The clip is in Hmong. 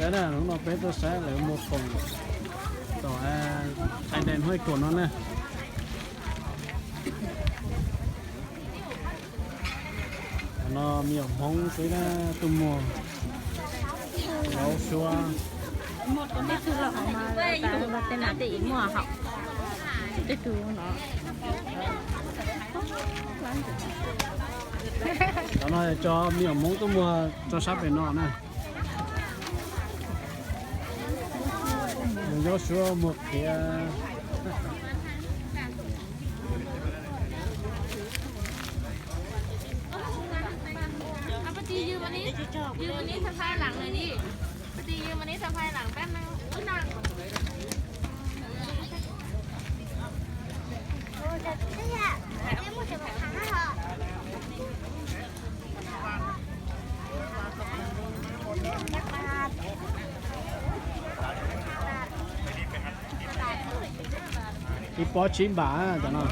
Hnub no peb tuaj saib lawv muag khoom tom Thai Dam Huaj Kaum no na. Cov no me nyuam Hmoob xwb na, tuaj muag zaub suab. Tej tug los hauv mas tej nas tej ib muag hauv tej tug no. Cov no cov me nyuam Hmoob tuaj muag tso sab pem no na. Muag zaub suab muag qhiav. Ib pob tsib npam cov no.